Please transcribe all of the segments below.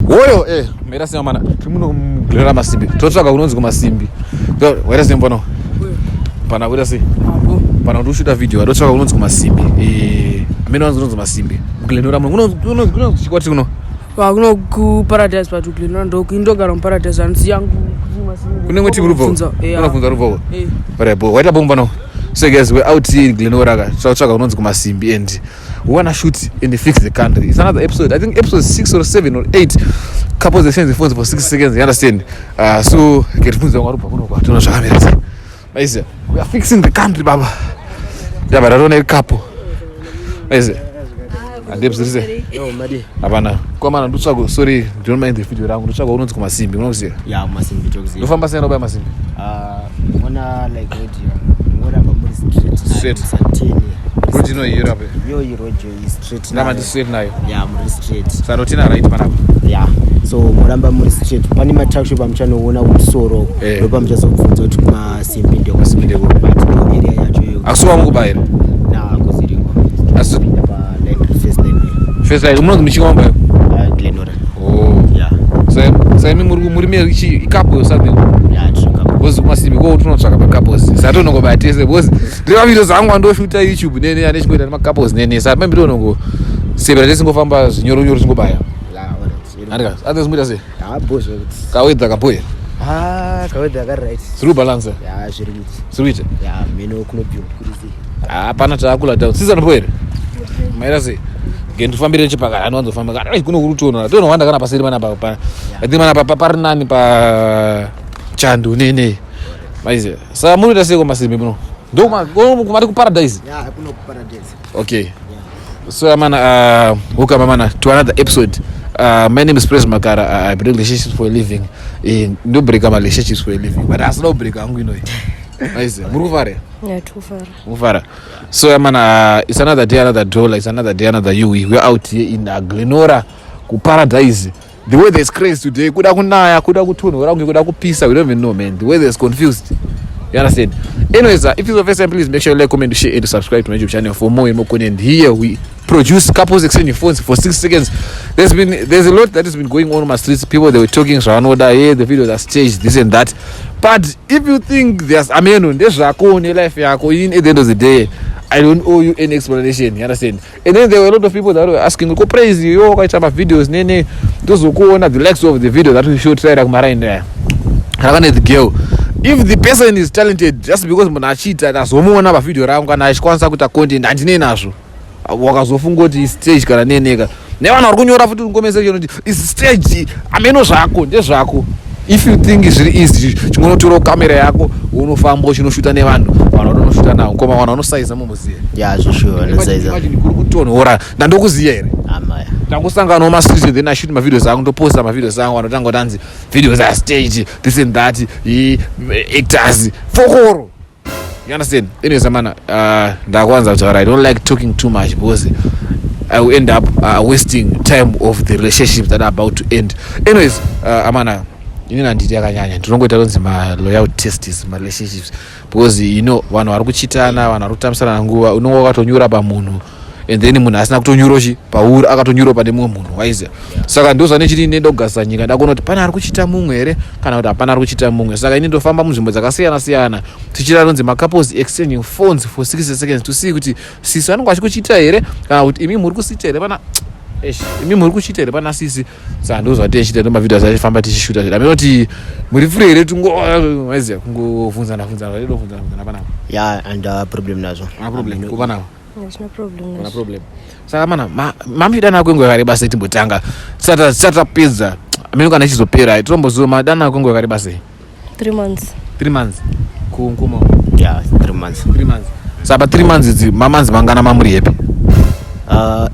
Woyo mera sema mana tiri muno muGlenora Masimbi. Totsvaga kunonzi kuMasimbi. Waita sei mfana? Pana kuita sei? Pana kuti ushuta video, atotsvaga kunonzi kuMasimbi. Amene wanzi kunonzi Masimbi. MuGlenora muno kunonzi chikwati kuno. Kuno kuParadise, but kuGlenora ndogara muParadise, hanzi yangu. Kune mwe timu rubvo. Unobvunza rubvo. Alright, bo. Waita bomba no. So guys, we're out here in Glenora ka. Tsvaga kunonzi kuMasimbi and we wanna shoot and fix the country. It's another episode. I think episode 6 or 7 or 8. Couples exchange the phones for 6 seconds, you understand? So get phones wangu rubva kuno kwa. Tuna zvakamira sei. Maize, we are fixing the country, baba. Yaba rarona couple. Maize. Andebzirise. Yo, madi. Hapana. Kwamana ndotsvaga, sorry, don't mind the video rangu. Ndotsvaga unonzi kuMasimbi, unokuziva? Ya, Masimbi tokuziva. Ndofamba sei nobaya Masimbi? Ah, ona like road yo. Ngoramba muri straight. Straight. Satini. Road ino apa. Yo, i road yo i straight. Ndama ndi straight nayo. Ya, muri straight. Sarotina right panapa. Ya. So muramba muri straight. Pane ma truck shop amuchanoona kumusoro. Ndo pamuchazobvunza kuti kuMasimbi ndeko. Masimbi ndeko. But ndo area yacho yo. Asi wamukubayira. Na kuziriko. Asi- Pa line first line. First line munonzi muchingomba. Ah, Glenora. Oh. Ya. Sa imi muri muri chi couple or something. Ya, tinoka. Because kuMasimbi ko tunotsvaka ma couples. Satonongobaya tese because ndiri video zangu andoshuta YouTube nene ane chingoita nema couples nene. Sa maybe ndonongo sebera tisingofamba zvinyoro nyoro tingobaya. Ya, alright. Andika, ate zimuita sei? Ya, boss. Kawedza kaboy. Ah, kawedza kari right. Zviri kubalance. Ya, zviri kuita. Zviri kuita. Ya, meno kunobvira kuri sei. Hapana taakula down. Sisa ndipo here? Maira sei? Ngendifambire nechepakati anowanzofamba kana ai kuno kuri kutonhora. Tonowanda kana paseri panapa pa. I think panapa pari nani pa chando nene. Maize. Saka muri kuita sei kuMasimbi muno? Ndo kumati kuParadise. Ya, kuno kuParadise. Okay. So man, welcome man to another episode. My name is Praise Makara. I break relationships for a living. Ndo break my relationships for a living. But asina kubreak hangu inoi. Maize. Muri kufara? Ya, tufara. Mufara. So yeah, man, it's another day, another dollar. It's another day, another you. We're out here in Glenora, ku Paradise. The weather is crazy today. Kuda kunaya, kuda kutonhora, kunge kuda kupisa. We don't even know, man. The weather is confused. You understand? Anyways, if it's your first time, please make sure you like, comment, share, and subscribe to my YouTube channel for more and more content. Here we produce couples exchanging phones for 6 seconds. There's a lot that has been going on my streets. People, they were talking zvavanoda, hey, the videos are staged, this and that. But if you think there's ameno, ndezvako nelife yako. In at the end of the day, I don't owe you any explanation. You understand? And then there were a lot of people that were asking, "Ko Praise, yo wakaita mavideos nene ndozokuona the likes of the video that we showed traira kumaraini aya rakane the girl." If the person is talented, just because munhu achiita ndazomuona pavideo rangu kana achikwanisa kuita content, handinei nazvo. Wakazofunga kuti stage kana neneka nevanhu vari kunyora futi comment section kuti is stage, ameno zvako ndezvako. If you think zviri easy, chingonotorawo kamera yako unofamba uchinoshuta nevanhu, vanhu vanonoshuta navo koma vanhu vanosaiza mumuziva. Ya, zvoshuwa, vanosaiza. Imagine kuri kutonhora, ndandokuziya here? Amaya. Ndangosanganawo mastreet, then I shoot mavideos angu, ndoposta mavideos angu, vanotanga kutanzi videos are stage, this and that, actors fokoro, you understand? Anyways amana, ndakwanza kutaura. I don't like talking too much because I will end up wasting time of the relationships that are about to end. Anyways, amana, inini handiti yakanyanya, ndinongoita ronzi maloyal tests marelationships because vanhu vari kuchitana, vanhu vari kutambisana nguva. Unonge wakatonyura pamunhu and then munhu asina kutonyura chi pauri, akatonyura pane mumwe munhu, waiziva? Saka ndo zvanechiti nenda kugadzisa nyika, ndakuona kuti pane ari kuchita mumwe here kana kuti hapana ari kuchita mumwe. Saka ini ndofamba munzvimbo dzakasiyana siyana tichiita ronzi macouples exchanging phones for 60 seconds to see kuti sisi vanenge vachikuchita here kana kuti imi muri kusiita here pana eish, imi muri kuchita here pana sisi. Saka ndo zvatichita, ndo mavideo achifamba tichishuta zvida aminoti muri free here, tungo waiziva kungovhunzana vhunzana zvatidovhunzana vhunzana panapa. Ya, and problem nazvo. Ana problem kuva navo? Hazvina problem Kuna nazvo. Problem. Saka mana mamuchidana kwenguva yakareba sei? Timbotanga tisati tapedza amene kana ichizopera titomboziva madana kwenguva yakareba sei. 3 months. 3 months kunkuma? Ya, 3 months. 3 months. Saka pa 3 months idzi, mamanzi mangana mamuri happy?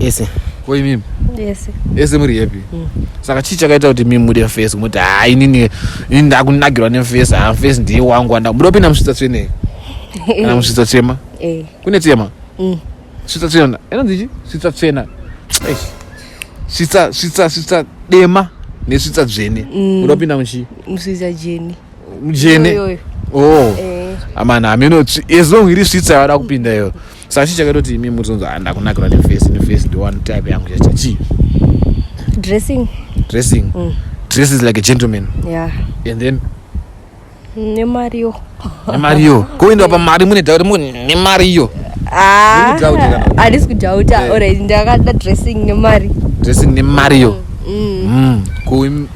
Ese. Ko imimi? Yes. Ese muri happy. Saka chii chakaita kuti mimi mude face, muti hai, inini ndakunakirwa neface, ha, face ndiye wangu anda muda kupinda musvitsa tsvene kana musvitsa tsvema? Eh. Kune tsema? Svitsa tsvena inonzi chi svitsa tsvena. Eish. Svitsa dema nesvitsa dzvene. Muda kupinda muchi? Musvitsa jeni. Mujene? Iyoyo. Oh. Eh. Amana, hameno, as long iri svitsa yavada kupinda iyo. Saka chii chakaita kuti imi muzonzi, "Ah, ndakunakirwa neface, neface ndo one type yangu," chacha chii? Dressing. Dressing. Dresses like a gentleman. Yeah. And then? Nemariyo. Nemariyo. Kuenda pamari mune doubt, mune nemariyo. Ah, Muri kudhauta kana? Handisi kudhauta. Eh. Alright, ndakada dressing nemari. Dressing nemariyo.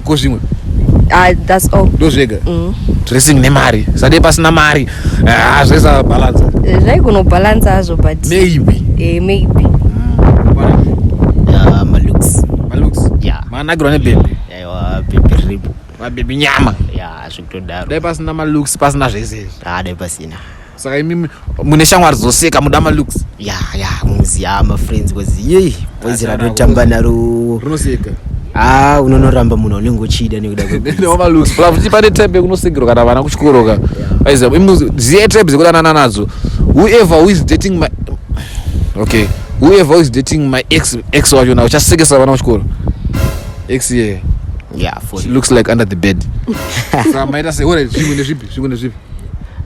Ko zvimwe? Ah, that's all. Ndozvega? Dressing nemari. Sade pasina mari, ah, zvesa balance. Eh, zvaigona hazvo, but Maybe. Eh, maybe. Malooks. Malooks. Yeah. Manakirwa nebhebhi. Aiwa, bhebhi riripo. Mabhebhi nyama. Ya, zvekutodaro. Dai pasina malooks, pasina zvese izvi. Ah, dai pasina. Saka imimi mune shamwari dzoseka muda malooks? Ya, muzi, ya, mafriends, cause yei, boys Achana. ratotamba naro. Rinoseka. Ah, unonoramba munhu aunenge uchida nekuda Malooks. Futi pane type yekunosekerwa kana vana kuchikoro ka. Aiziva ziye type dzekudanana nadzo. Whoever who is dating my, okay, whoever who is dating my ex, ex wacho uchasekesa vana kuchikoro. Ex, yeah. Yeah, for She looks like under the bed. Saka maita sei? Alright, zvimwe ndezvipi? Zvimwe ndezvipi?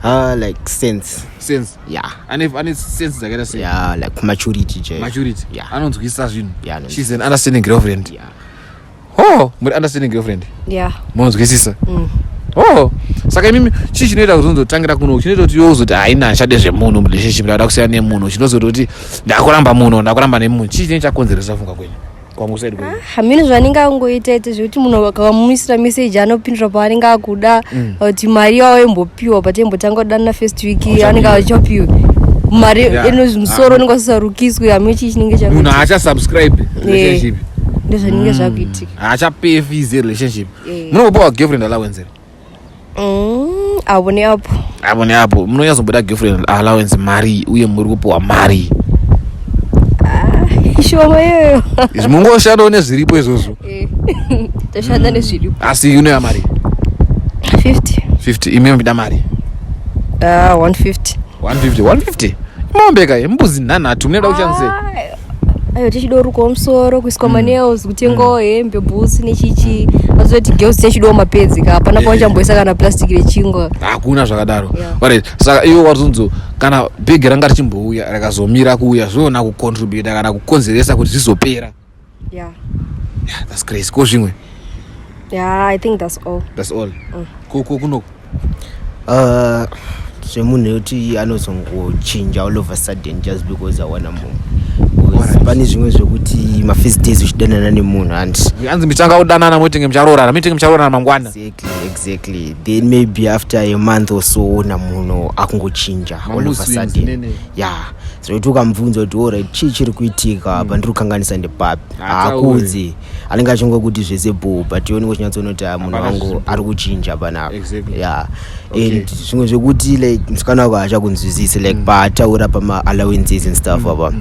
Ah, like sense. Sense. Yeah. Ane sense dzakaita sei? Yeah, like maturity chaiyo. Maturity. Yeah. Anonzwisisa zvinhu. Yeah, anonzwisisa. She's an understanding girlfriend. Yeah. Oh, muri understanding girlfriend. Yeah. Munonzwisisa. Oh, saka imimi chii chinoita kuti unzotangira kuno, chinoita kuti iwe uzoti, "Haina, handichade zvemunhu murelationship, ndada kusiyana nemunhu"? Chinozoti kuti ndakuramba munhu, ndakuramba nemunhu, chii chinenge chakonzeresa funga kwenyu, kwangu side kwenyu? Hamini zvanenge angoita ita zvekuti munhu akamuisira meseji anopindura paanenge akuda, kuti mari yavo imbopiwa pataimbotanga kudanana first week, anenge achapiwa mari. Musoro unenge usisarukiswe. Hamini chii chinenge Munhu chakuitika. haachasubscribe relationship. Ndozvanenge zvakuitika. Haachapay fees yerelationship. Munombopiwa girlfriend allowance here? Apo neapo. Apo neapo. Munonyatsobuda girlfriend allowance mari, uye muri kupiwa mari? Ishoma iyoyo. Izvi mungoshandawo nezviripo izvozvo? Eh, toshanda nezviripo. Asi unoya mari? 50. 50. Imi mubida mari? Ah, 150. 150. 150 imombeka yembudzi nhanhatu. Munoda kushandisei? Ayo, tichidorukawo musoro, kuiswa manails, kutengawo hembe, bhutsu nechichi. Azoti girls tichidawo mapedzi ka, hapana pauchamboisa kana plastic rechingwa. Hakuna zvakadaro. Yeah. Alright, saka iwe watonzo kana bhegi ranga richimbouya rakazomira kuuya, zvoona kucontributa kana kukonzeresa kuti zvizopera? Yeah. Yeah, that's crazy. Ko zvimwe? Yeah, I think that's all. That's all. Ko kunoku? Zvemunhu yekuti anozongochinja all of a sudden just because awana munhu. Because pane zvimwe zvekuti mafirst days uchidanana nemunhu, and Anzi muchitanga kudanana moitenge mucharoorana, muitenge mucharoorana mangwana. Exactly. Then maybe after a month or so, na munhu akungochinja all of a Mamood swings, sudden. nene. Yeah, zvekuti ukamubvunza kuti, "Alright, chii chiri kuitika apa? Ndiri kukanganisa ndepapi?" Haatauri. Haakudzi, anenge achingoti zvese bho, but iwe unenge uchinyatsoona kuti, ah, munhu Hapana wangu zvisipo. ari kuchinja panapa. Yeah. And zvimwe zvekuti like musikana wako haachakunzwisisi, like paataura pama-allowances and stuff apa,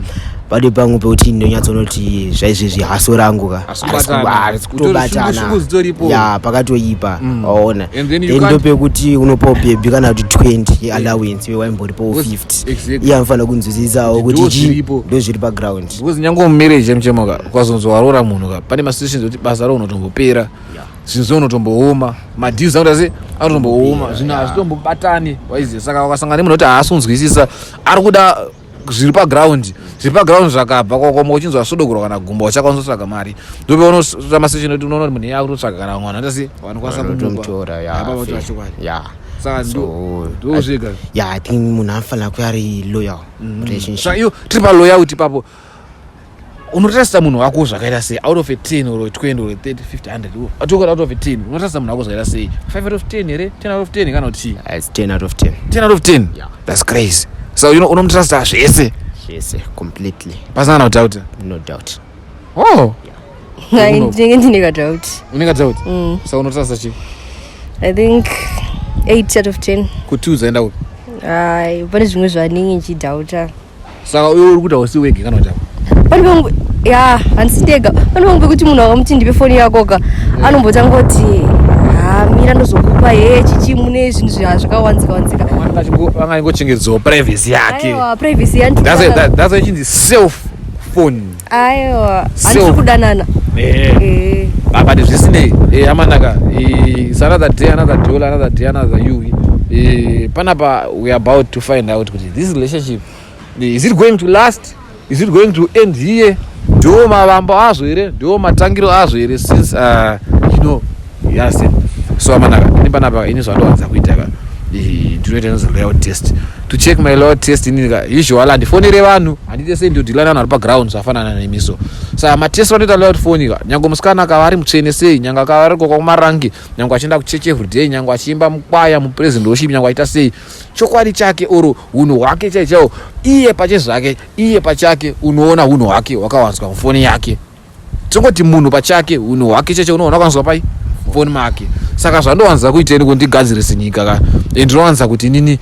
pane pamwe pekuti ndonyatsoona kuti zvaizvezvi haso rangu ka Hasi kubatana. harisi kutobatana. Shungu dzitoripo. Ya, pakatoipa, waona. And then you Then can't- ndopekuti unopawo bhebhi kana kuti 20 yeallowance, iwe waimboripawo 50. Iye anofanira kunzwisisawo Kuti kuti ndo chii zviripo. ndo zviri paground. Because nyange mumarriage muchemoka, ukazonzi waroora munhu ka, pane masituations ekuti basa ro unotombopera, zvinhu zvounotombooma, madeals anoita se anotombooma, zvinhu hazvitombobatani, waiziva. Saka ukasangana nemunhu kuti haasi kunzwisisa, ari kuda zviri paground, zviri paground zvakabva kwakoma, uchinzwa svodogorwa kana gumba, uchakwanisa kutsvaga mari, ndopeunoita masituation ekuti unoona kuti munhu iye akutotsvaga kana mwana anoita se vanokwanisa kumupa. Vanotomutora, ya, Apa fair. chokwadi. Ya. Saka So, ndo zvega. Yeah, I think munhu anofanira kuva ari loyal relationship. Saka iyo tiri paloyalty papo, unotrasta munhu wako zvakaita sei? Out of a 10 or 20 or 30, 50, 100, atokora, out of a 10 unotrasta munhu wako zvakaita sei? 5 out of 10 here, 10 out of 10, kana kuti chii? It's 10 out of 10. 10 out of 10? Yeah. That's crazy. So unomutrasta zvese? Zvese, completely. Pasina kana kudoubt? No doubt. Oh. Uno- Ndinenge ndine kadoubt. Unenge doubt. Saka unotrasta chii? I think 8 out of 10. Kuti uzaenda kupi? Ai, pane zvimwe zvanenge nchidoubta. Saka uyo uri kuti hausi wege kana kuti apa? Pane pamwe, ya, handisi ndega. Pane pamwe pekuti munhu akamuti, "Ndipe foni yako ka," anombotanga kuti, "Ha, mira, ndozokupa." He, chichi, mune zvinhu zvakawanzika wanzika. Vanga ingochengetedzawo privacy yake. Aiwa, privacy. That's why ichinzi self phone. Aiwa, Self. handisi kudanana. Eh. Ah, but zvisinei, amanaka, it's another day, another dollar, another day, another you. Panapa we are about to find out kuti this relationship, is it going to last? Is it going to end here? Ndo mavambo azvo here? Ndo matangiro azvo here? Since you know, yes. So amanaka, ini panapa ini zvandowanza kuita ka, ndinoita inonzi loyal test, to check my loyal test. Inini ka, usually handifonere vanhu, handite sei, ndodhila nevanhu vari paground zvafanana nemiso. Saka matest vanoita loyal foni ka, nyange musikana akava ari mutsvene sei, nyange akava ari kwakumarangi, nyange achienda kuchechi everyday, nyange achiimba mukwaya mupresident worship, nyange achiita sei, chokwadi chake oro unhu hwake chai chaiwo, iye pache zvake, iye pachake, unoona unhu hwake hwakawanzwa mufoni yake. Tongoti munhu pachake, unhu hwake cheche unoona hwakawanzwa pai mufoni make. Saka zvandowanza kuiteni kuti ndigadzirise nyika ka, ndinowanza kuti inini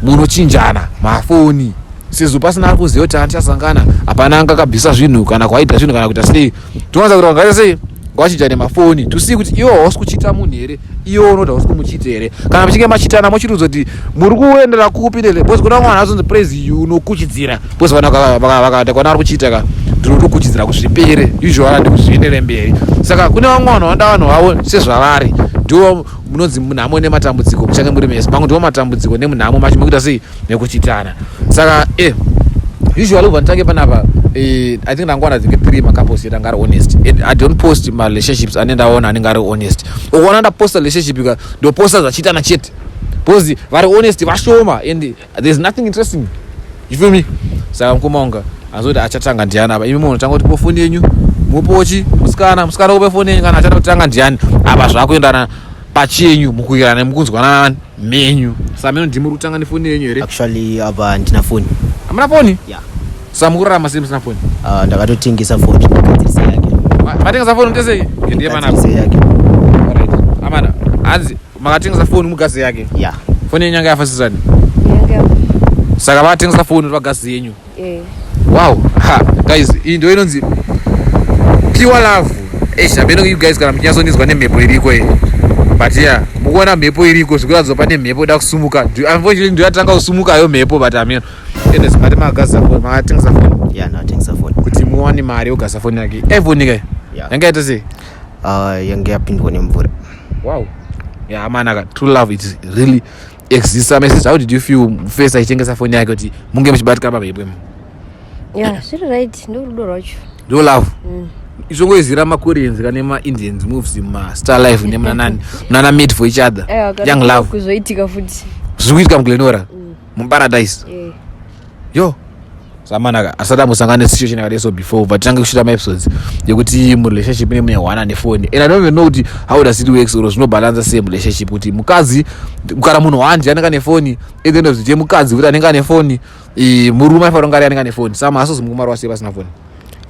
munochinjana mafoni, sezvo pasina ari kuziva kuti andichasangana, hapana anga akabvisa zvinhu kana kwaita zvinhu kana kuita sei. Tinowanza kuti vangaita sei, ngavachinjane mafoni to see kuti iwo hausi kuchita munhu here, iwo unoti hausi kumuchita here. Kana muchinge machitana, mochirudzwa kuti muri kuendera kupi nele, because kuna vamwe vanhu azonzi Praise unokuchidzira, because vanhu vakati kwana ari kuchiita ka, ndinotokuchidzira kuti zvipere, usually handi kuti zviendere mberi. Saka kune vamwe vanhu vanoda vanhu vavo sezvavari, ndo munonzi munhamo nematambudziko muchange muri mese. Pamwe ndo matambudziko nemunhamo macho mekuita sei, nekuchitana. Saka usually ubva nditange panapa, I think ndangowana dzinge three macouples yet anga ari honest, and I don't post marelationships ane ndaona anenge ari honest. Ukaona ndaposta relationship ka, ndoposta zvachiitana chete, because vari honest vashoma and there's nothing interesting, you feel me? Saka mukoma wanga azoti achatanga ndiani apa? Imi munotanga kuti po foni yenyu mupochi musikana, musikana upe foni yenyu. Kana achada kutanga ndiani apa? Zvakuendana pachenyu mukuirana nemukunzwanana menyu. Saka meno ndimi muri kutanga nefoni yenyu here? Actually apa handina foni. Hamuna foni? Yeah. Saka mukurarama sei musina foni? Ndakatotengesa foni, ndikagadzirisa yake. Matengesa foni mutesei ndiye panapa? Ndikagadzirisa yake. Alright. Amana, hanzi makatengesa foni mugasi yake? Yeah. Foni yenyu yanga yafa sisani? Yanga. Saka vatengesa foni vagasi yenyu? Eh. Wow. Ha, guys, iyi ndo inonzi pure love. Eish, hameno you guys kana muchinyatsonizwa nemhepo iriko iyi, but yeah, mukuona mhepo iriko, zvikuratidza pane mhepo ida kusumuka. Unfortunately ndo yatanga kusumukayo mhepo, but hameno. Anyways, mati makagadzisa foni, makatengesa foni? Yeah, ndakatengesa foni. Kuti muwane mari yokugadzisa foni yake. iPhone kai? Yeah. Yanga yaita sei? Yanga yapindwa nemvura. Wow. Yeah, manaka, true love, it really exists. Message, how did you feel first achitengesa foni yake kuti munge muchibatika pamhepo imo? Yeah, zviri right, ndorudo rwacho. Ndo love. Izvongoizira maKoreans kana nemaIndians movies, mastar life nemunanani, munana Made for Each Other. Aiwa, kana Young love. Kuzoitika futi. Zviri kuitika muGlenora, muParadise. Eh. Yo, zamanaka, asati ambosangana nesituation yakadai so before, but tange kushuta maepisodes yekuti murelationship ine mune hwana nefoni, and I don't even know kuti how does it works or zvinobhalansa sei murelationship, kuti mukadzi kana munhu wandi anenge ane foni, at the end of the day mukadzi kuti anenge ane foni, murume aifanira kunge ari anenge ane foni. Saka masozi mukumarwa sei pasina foni?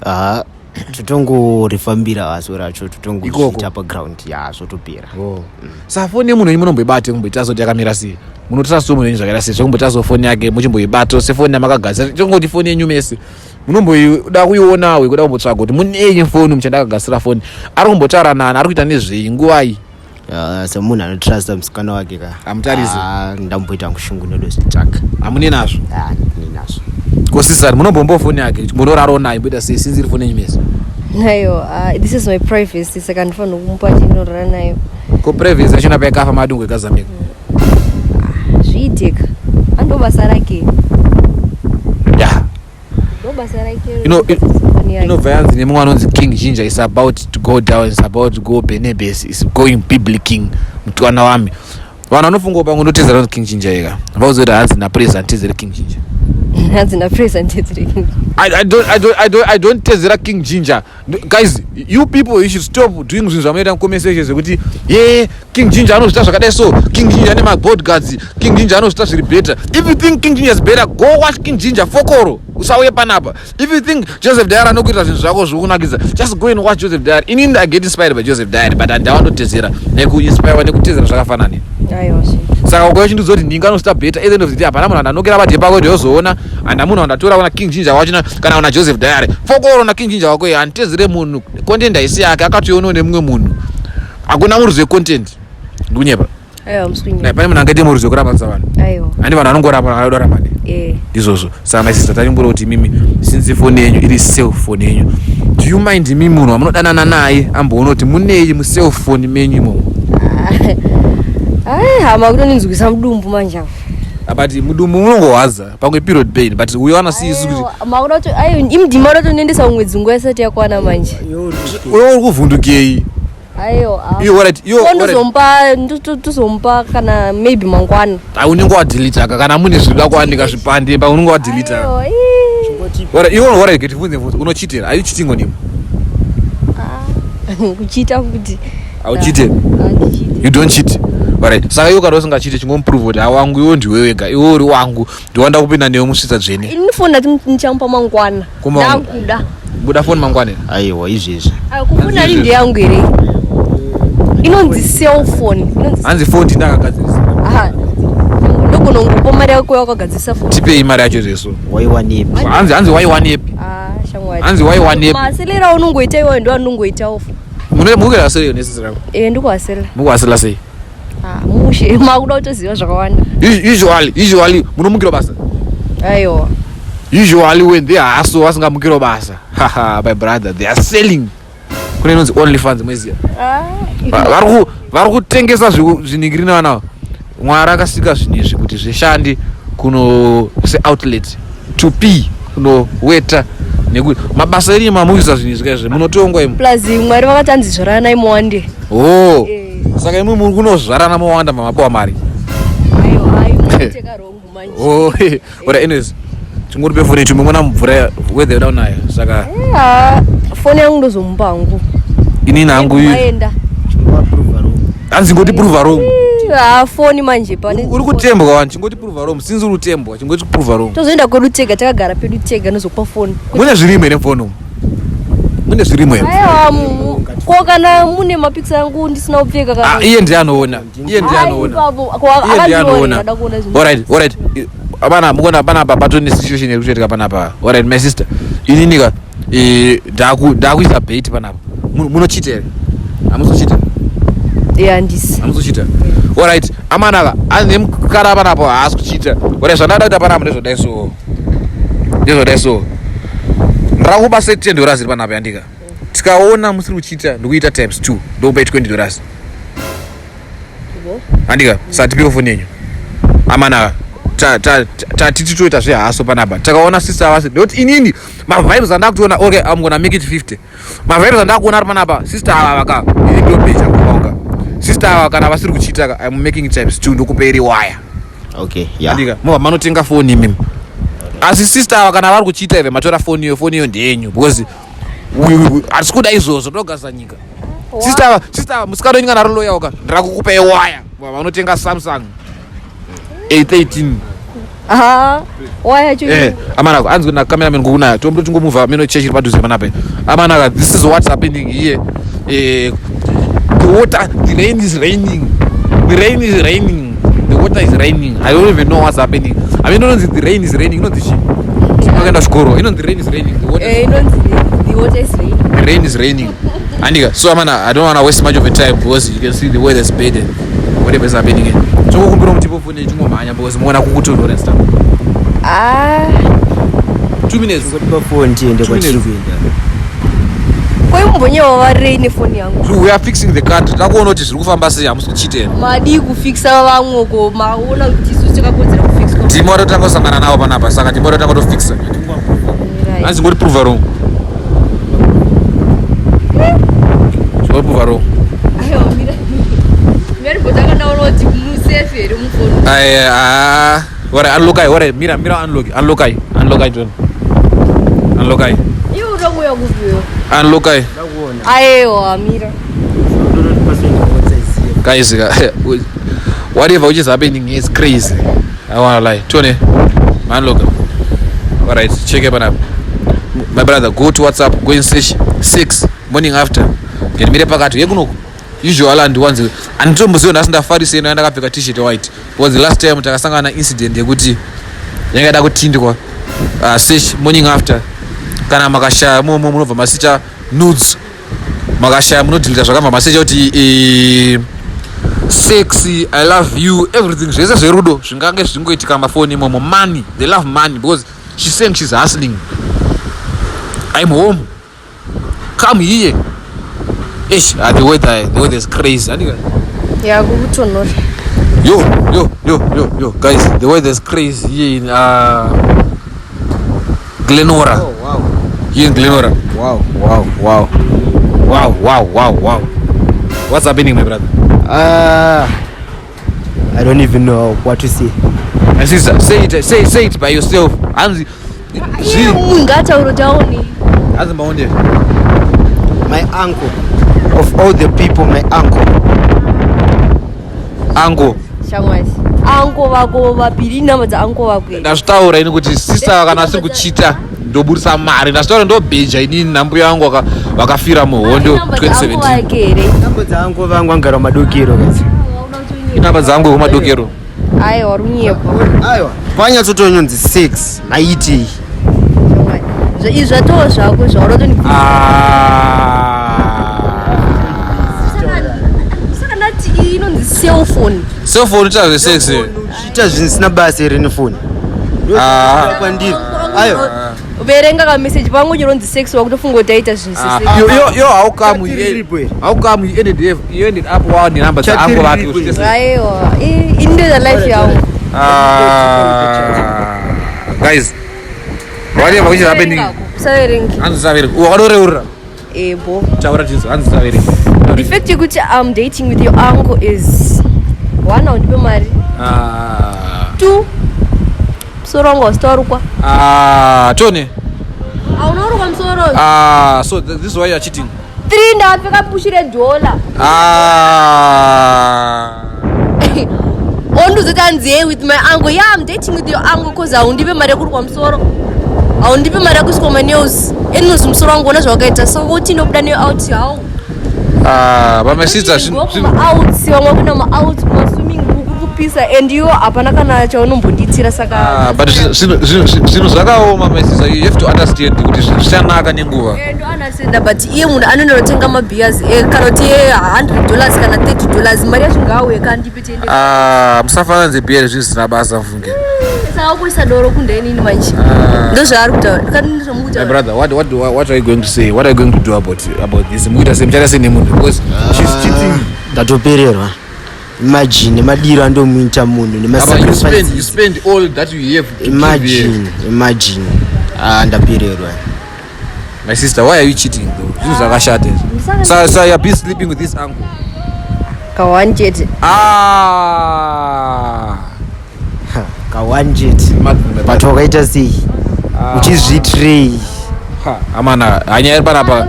Aha, totongorifambira haso racho. Ikoko. Totongozviita paground ya, zvotopera. Oh. Saka foni yemunhu wenyu munomboibate kumboita soti yakamira sei? Munotrasta munhu wenyu zvakaita sei zvekumbotaso foni yake muchimboibata sefoni yamakagadzira? Chongoti foni yenyu mese munomboda kuionawo, kuda kumbotsvaga kuti munei foni, muchada akagadzira foni, ari kumbotaura nani, ari kuita nezvei, nguvai? Semunhu anotrusta musikana wake ka. Hamutarisi? Ah, ndamboita kushungu ndodozvitsvaga. Hamune nazvo? Ah, ndinazvo. Kosisani munombombo foni yake munoraro nayo, mboita sei sinzi iri foni yenyu mese? Nayo, this is my privacy, saka ndifanira kumupa chinorara nayo. Ko privacy yachona paikafa madungu ekazamika? Zviitika, ando basa rake. Ndo basa rake. Foni yake. Inobva yanzi nemumwe anonzi King Ginger, is about to go down, is about to go benebes, is going bibliking. Mutwana wami, vanhu vanofunga pamwe ndotezera anonzi King Ginger ika vauzi kuti hanzi naPraise handitezere King Ginger. Hanzi naPraise handitezere. I don't tezera King Ginger. Guys, you people, you should stop doing zvinhu zvamunoita mucomment section zvekuti ye King Ginger anozvita zvakadai, so King Ginger ane mabodyguards, King Ginger anozvita zviri better. If you think King Ginger is better, go watch King Ginger, fokoro, usauye panapa. If you think Joseph Diary anokuita zvinhu zvako zvokunakidza, just go and watch Joseph Diary. Inini I get inspired by Joseph Diary, but handawandotezera nekuinspirewa nekutezera zvakafanana. Aiwa zve. Saka ukauya uchindiudza kuti ndinga anosvita better, at the end of the day hapana munhu andanokera padhe pako kuti yozoona handa munhu wandatora kuna King Ginger wacho kana kuna Joseph Diary. Fokoro na King Ginger wako. Handitezere munhu, content haisi yake, akatoionawo nemumwe munhu. Hakuna muruzi wecontent, ndikunyepa? Aiwa, musikunyeba. Pane munhu angaite muruzi wekurambanisa vanhu? Aiwa. Handi vanhu vanongorapa vanoda ramane. Eh. Ndizvozvo. Saka my sister, tarimbura kuti imimi, since foni yenyu iri cellphone yenyu, do you mind imi munhu wamunodanana naye amboona kuti munei mucellphone menyu imomo? Ai, hama, kutoninzwisa mudumbu manje apa. But mudumbu munongohwadza pamwe period pain, but we wanna see isu kuti Makuda kuti ayo imudhima uda kutondiendesa kumwe dzungu isati yakwana manje. Uyo uri kuvhundukei? Aiwa. Iyo, alright, iyo, alright. Ndozomupa, tozomupa kana maybe mangwana. Ah, unenge wadelita ka, kana mune zvinoda kuwanika zvipande pa unenge wadelita. Aiwa, ii. Alright, iwe, alright, getibvunze mvunzo, unochitera? Are you cheating on him? Kuchita futi? Auchite? Handichiti. You don't cheat. Alright, saka iwe kana usingachite, chingomuprove kuti awangu iwe ndiwe wega, iwe uri wangu, ndiwanda kupinda newe musvitsa dzvene. Ini foni ndati ndichamupa mangwana. Ndakuda. Buda foni mangwana. Aiwa, izvezvi. Ayo, kufoni ari ndeyangu here? Inonzi cellphone, inonzi Hanzi foni ndakagadzirisa. Aha, ndogona kungopa mari yako yakagadzirisa foni. Tipei mari yacho zveso. Waiwanepi? Hanzi waiwanepi? Ah, shamwari. Hanzi waiwanepi? Maselera aunongoita iwayo ndo anongoitawo. Mukera sei nesisi rako? E, ndikuhasela. Mukuhasela sei? Ah, mushe, makuda kutoziva zvakawanda. Usually munomukira basa? Aiwa. Usually when they hustle vasingamukiro basa, haha, my brother, they are selling kune inonzi OnlyFans, mweziya? Ah. Vari kutengesa zviningiri nevana. Mwari akasika zvinhu izvi kuti zvishande kuno seoutlet to p kunoweta, nekuti mabasa enyu mamuisa zvinhu izvi kaizvi munotongwa imi. Plus Mwari vakati anzi zvaranai muwande. Oh. Eh. Saka imwe muri kunozvarana mowanda, mamapiwa mari. Aiwa, ai, munoteka wrong manje. Oh, ora, anyways, chingoripe foni chimwe mvura, weather yoda kunayo, saka Ah, foni yangu ndozomupa hangu. Inini hangu Maenda. Hanzi ngoti prove wrong. Ah, foni manje pane. Uri kutembwa wani, chingoti prove wrong. Since uri kutembwa, chingoti prove wrong. Tozoenda kwedu tega, takagara pedu tega, nozokupa foni. Mune zvirimo here mufoni umu? Mune zvirimo here? Aiwa, ko kana mune mapikisa angu ndisina kupfeka Ah, kana? iye ndiye anoona, iye ndiye Ai, anoona. ipapo, ko Iye ndiye akandiona, anoona. ada kuona zvinhu. Alright, pana mukona panapa patone situation iri kutoitika panapa. Alright, my sister, ininika ndakuisa bait panapa. Munochita here? Hamuzochita? Eh, handisi. Hamuzochita. Alright, amanaka ane mukara panapa haasi kuchita. Alright, zvandada kuita panapa ndezvodai, so ndezvodai, so ndakuba se $10 iri panapa yandika. Tikaona musiri kuchita, ndikuita times 2, ndokupai $20, andika. Saka tipiwo foni yenyu, amanaka. Tati titoita zvehaso panapa, takaona sister vasi, nekuti inini mavibes andakutoona, okay, I'm gonna make it 50. Mavibes andakuona ari panapa, sister ava vaka, ini ndopecha kuonga sister ava kana vasiri kuchita ka, I'm making it times 2, ndokupei riwaya. Okay, yeah. Andika, mobva manotenga foni imimi. Asi sister ava kana vari kuchita ive matora foni iyo, foni iyo ndeyenyu, because hatisi kuda izvozvo, togasa nyika. Sister ava, sister ava, musikana wenyu kana ari loyal ka, ndirakukupai waya, vanotenga Samsung A13. Ah, waya yacho. Eh, amanaka, anzi na cameraman kukunaya, tombo tingomuvha meno chechi iri padhuze panapa. Amanaka, this is what's happening here. The water, the rain is raining, the rain is raining, the water is raining. I don't even know what's happening. I mean, inonzi the rain is raining, inonzi chi tinokaenda chikoro, inonzi the rain is raining, the water Eh, inonzi the water is raining. The rain is raining, andika. So amana, I don't want to waste much of your time because you can see the weather is bad and whatever is happening here. Chokukumbira mutipo foni chingomhanya because muona kukutonhora and stuff. Ah. 2 minutes. Ngotipa foni tiende kwatiri kuenda. Koimbonyewa varei nefoni yangu? So we are fixing the country, takuona kuti zviri kufamba sei, hamusi kuchita here? Madii kufikisa vamwe ko maona kuti isu takakodzera kufikiswa? Ndimo watotanga kusangana navo panapa, saka ndimo watotanga kutofixa. Hanzi ngoti prove wrong, chingoti prove wrong. Aiwa, mira, mira, ndaona kuti musefe here mufoni. Ai, ah, ora unlock ai, ora mira, mira, unlock, unlock ai, unlock ai, John, unlock ai. Iwe unokuya kupiwa. Unlock ai. Aiwa, mira. Guys, whatever which is happening is crazy, I wanna lie. Tony, unlock. Alright, check it up, my brother. Go to WhatsApp, go and search 6 morning after, ngendimire pakati yekunoku. Usually handiwanzi, handitomboziva nhasi ndafarisa ino yandakapfeka T-shirt white, because the last time takasangana na incident yekuti yanga yada kutindwa. Search morning after. Kana makashaya momo munobva masearcha nudes, makashaya munodeleta zvakabva masearcha kuti sexy, I love you, everything, zvese zverudo zvingange zvingoitika mafoni imomo. Money, they love money, because she's saying she's hustling. I'm home, come here. Ish, the weather is crazy, andika. Ya, kukutonhora. Yo, yo, yo, yo, yo, guys, the weather is crazy here in Glenora. Oh, wow. Here in Glenora. Wow, wow, wow. Wow, wow, wow, wow. What's happening, my brother? I don't even know what to say. My sister, say it, say it by yourself. Hanzi, Iye munhu ngaataure kuti aone. Hanzi maonde. My uncle, of all the people, my uncle. Uncle. Shamwari. Uncle vako vapiri inamba dzauncle vako here. Ndazvitaura ini kuti sister kana asiri kuchita ndoburisa mari. Ndazvitaura ndobheja inini nambuya vangu vakafira muhondo Inamba dzauncle 2017. vake here. Inamba dzauncle vangu angara madokero guys. Inamba dzangu kumadokero. Aiwa, uri kunyepa. Aiwa, panyatsotononzi 6 naiti. Shamwari. Izvi zvatoo zvako zvauri kutondibvunza. Saka ndati iyi inonzi cellphone. Cellphone ita zvesex. Uchiita zvinhu zvisina basa here nefoni? Ah. Kwandiri. Aiwa. Verenga kameseji pangu chironzi sex wakutofunga kuti aita zvinhu sex. Yo, yo, yo, how come Chat you, iripo here. how come you ended up, you ended up wa nenhamba Chat dzaangu vake iripo here. uchitesa? Aiwa, ini ndoita life yangu. Guys, whatever which is happening. Usaverenga. Hanzi usaverenga. Wakadoreurira. Ebo. Taura Jesu, hanzi usaverenga. The fact yekuti I'm dating with your uncle is one, haundipe mari. Two, musoro wangu hausati warukwa. Tony. Hauna kurukwa musoro. So this is why you are cheating. Three, ndakapfeka pushi redhola. Onduzoti hanzi hey with my uncle. Yeah, I'm dating with your uncle cause haundipe mari yekurukwa musoro. Haundipe mari yekuiswa manails. Enozi musoro wangu ona zvawakaita. Saka kuti ndobuda neyo out how? But my sister, Go kuma-outs, vamwe kuna ma-outs, kuma-swimming pool, kupisa and iwo hapana kana chaunombonditira saka But zvinhu zvakaoma, my sister. You have to understand kuti zvinhu zvichanaka nenguva. Ndo anasenda but iye munhu anonotenga mabeers kana kuti $100 kana $30 mari yacho ngaauye kandipe tiende. Musafananidze beer zvinhu zvisina basa mfunge. Saka kuisa doro kundenini manje. Ndo zvaari kutaura. Kana ndozvamukutaura. My brother, what are you going to say? What are you going to do about this? Mukuita sei muchaita sei nemunhu because she's cheating. Ndatopererwa. Imagine madiro andomuita munhu nema Apa, you spend, you sacrifices. spend all that you have to give her. Imagine, imagine. Ndapererwa. My sister, why are you cheating though? Zvinhu zvakashata izvi. So, so you're busy sleeping with this uncle. Kawani chete. Kawani chete. But wakaita sei? Uchizvitirei. Ha, amana, hanya iri panapa.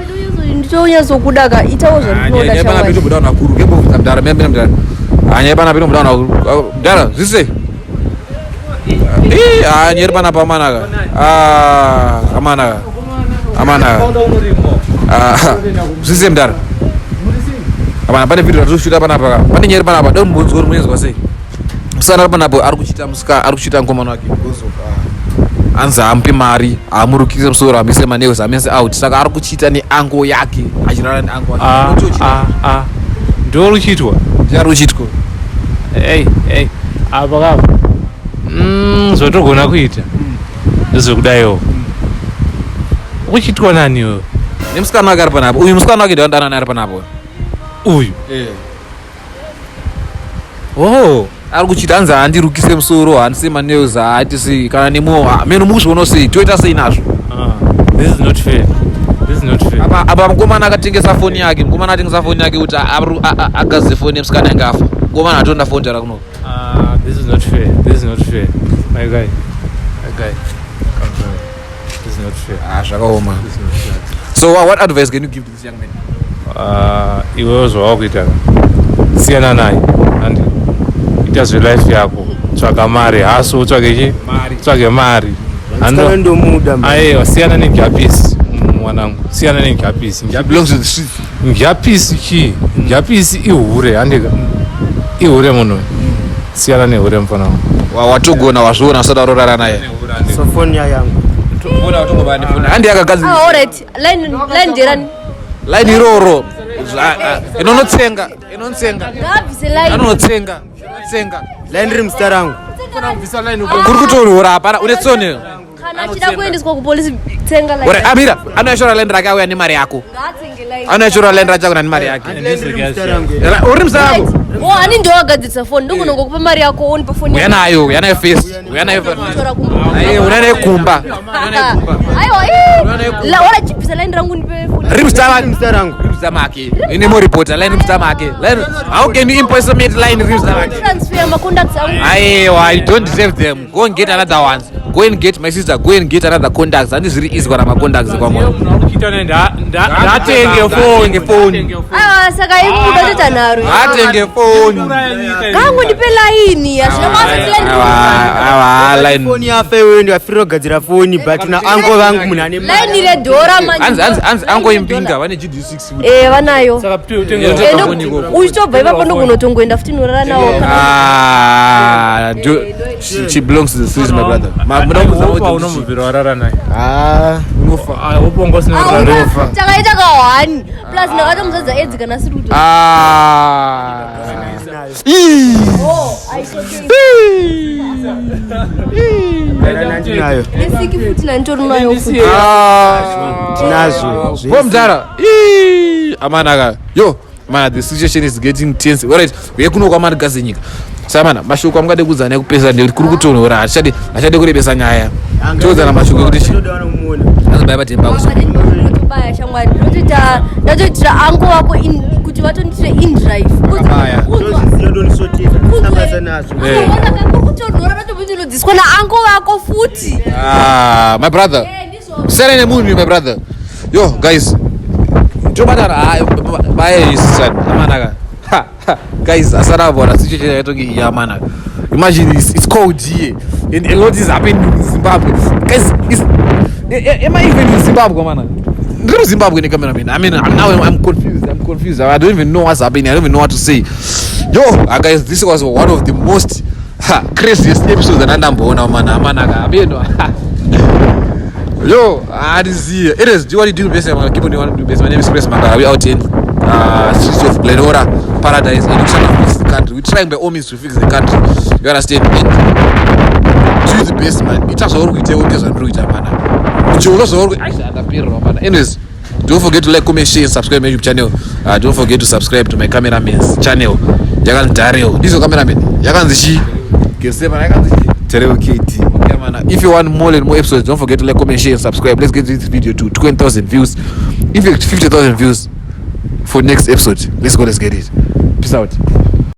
Nditonyatsokuda ka itawo Hanya zvandinoda iri panapa shamwari. inobuda vanhu vakuru. Ngembobvunza mudhara, mira mira mudhara. Hanya iri panapa inobuda vanhu vakuru. Mudhara, zvise. Hanya iri panapa amana ka. Amana ka. Amana ka. Zvise mudhara. Amana pane video ratoshuta panapa ka. Pane nyaya iri panapa, dai mubvunzo uri munezwa sei. Musikana ari panapa ari kuchita musika, ari kuchita mukomana wake because of anzi hamupi mari, haamurukise musoro, hamuise manails, hamuise out. Saka ari kuchita neango yake, achirara neango yake. Unotochita. Ndo ruchiitwa. Ndiye ari kuchitwa. Ei, ei, apa kapa. Zvotogona kuita. Ndezvekudaiwo. Ukuchitwa nani iwewe? Nemusikana wake ari panapa. Uyu musikana wake ndiye anodanana ari panapa. Uyu. Oh. Ari kuchita anzi haandirukise musoro, haandise manails, haatisi kana nemo. Meno mukuzviona sei? Toita sei nazvo? This is not fair. This is not fair. Apa mukomana akatengesa foni yake, mukomana atengesa foni yake kuti agadzire foni yemusikana yange afa. Mukomana atonda foni tara kuno. This is not fair. This is not fair. My guy. My guy. Come here. This is not fair. Zvakaoma. This is not fair. So what advice can you give to this young man? Iwewe zvawakuita ka. Siyana naye. Andi ita zvelife yako. Tsvaga mari, haso utsvage chi? Mari. Tsvage mari. Musikana ndomuda. Aiwa, siyana nenjapisi mwanangu. Siyana nenjapisi. Belongs to the streets. Njapisi chi? Njapisi ihure, handika. Ihure munhu. Siyana nehure mfana wangu. Watogona wazviona usati warorara naye. So phone yangu. Togona watongobaya nefoni. Handi yakagadzirwa. All right. Line line nderani? Line iroro. Inonotsenga, inonotsenga. Ngabvise line. Anonotsenga, inonotsenga. Line riri muzita rangu. Kuri kutorora hapana une tsono. Kana achida kuendeswa kupolisi tsenga line. Ore amira, anoyashora line rake auya nemari yako. Ngaatsenge line. Anoyashora line rake auya nemari yake. Line riri muzita rangu. Uri muzita rako? O, ani ndowagadzirisa foni, ndokunongokupa mari yako onipa foni. Uya nayo, uya nayo first, uya nayo. Kutora kumba. Aye, uya nayo kumba. Aiwa, eh, wala chibvisa line rangu ndipe foni. Rimsta. Mzita rangu. Rimsta make ine mo reporter line rimsta make line. How can you impersonate line rimsta make? Transfer macontacts angu. Aiwa, you don't deserve them. Go and get another ones. Go and get, my sister, go and get another contacts. Handi zviri easy kana macontacts kwamwe. Ndatenge foni. Foni. Aiwa, saka imuda toita nharo. Atenge foni. Kangu ndipe laini, hazvina basa kuti line. Aiwa, line. Foni yafa iwewe, ndikafirira kugadzira foni, but na ango vangu munhu ane mari. Line redhora manje. Hanzi ango imbinga vane GD6. Eh, vanayo. Saka Tenga Ende foni ikoko. uchitobva ipapo ndokunotongoenda futi norara nawo. Ah, she belongs to the streets, my brother. Muda kuzama kuti Unomubvira warara naye. Ah, unofa. Hope wanga usina kurara. Takaita ka one plus ndakatomuzadza edzi kana siri kuto. Ah. Ii. Oh, it's okay. ndinayo. Nesiki futi nanditori nayo futi. Ah. Tinazvo. Bo mudhara. Ii. Amanaka. Yo, mana, the situation is getting tense. Alright, uye kuno kwamarigazi nyika. Saka mana, mashoko amungade kuudzana ekupesa ndekuti kuri kutonhora, hachade kurebesa nyaya. Tiudzana mashoko ekuti chi. Azobaya patemba kusa. Ndotobaya shamwari, ndotoita, ndatoitira ango wako kuti vatondiitire indrive. Akabaya. Kutonhora ndatobvinodziswa naango vako futi. Ah, my brother. Eh, ndizvo. Siyana nemunhu, my brother. Yo, guys. Tobatana hayi baye son amanaka. Ha, ha. Guys, asara bona situation yatonge iya manaka. Imagine it's cold here and a lot is happening in Zimbabwe. Guys, it's am I even in Zimbabwe, man? Ndiri muZimbabwe necameraman. I mean, now I'm confused. I'm confused. I don't even know what's happening. I don't even know what to say. Yo, guys, this was one of the most craziest episodes andandamboona, man. Amanaka. Abeno. Yo, handizive. It is do what you do best. I'm gonna keep on doing what you do best. My name is Chris Mangara. We out in streets of Glenora, Paradise, and we're trying to fix the country. We're trying by all means to fix the country. You understand? And do the best, man. Ita zvauri kuita iwe, zvandiri kuita mana. Chiuno zvauri kuita. Ndapererwa mana. Anyways, don't forget to like, comment, share and subscribe my YouTube channel. Don't forget to subscribe to my cameraman's channel. Yakanzi Daryl. Ndizo cameraman. Yakanzi chi? Gese mana, yakanzi chi? Tereo KT. Okay, man. If you want more and more episodes, don't forget to like, comment, share, and subscribe. Let's get this video to 20,000 views. If you 50,000 views for next episode, let's go, let's get it. Peace out.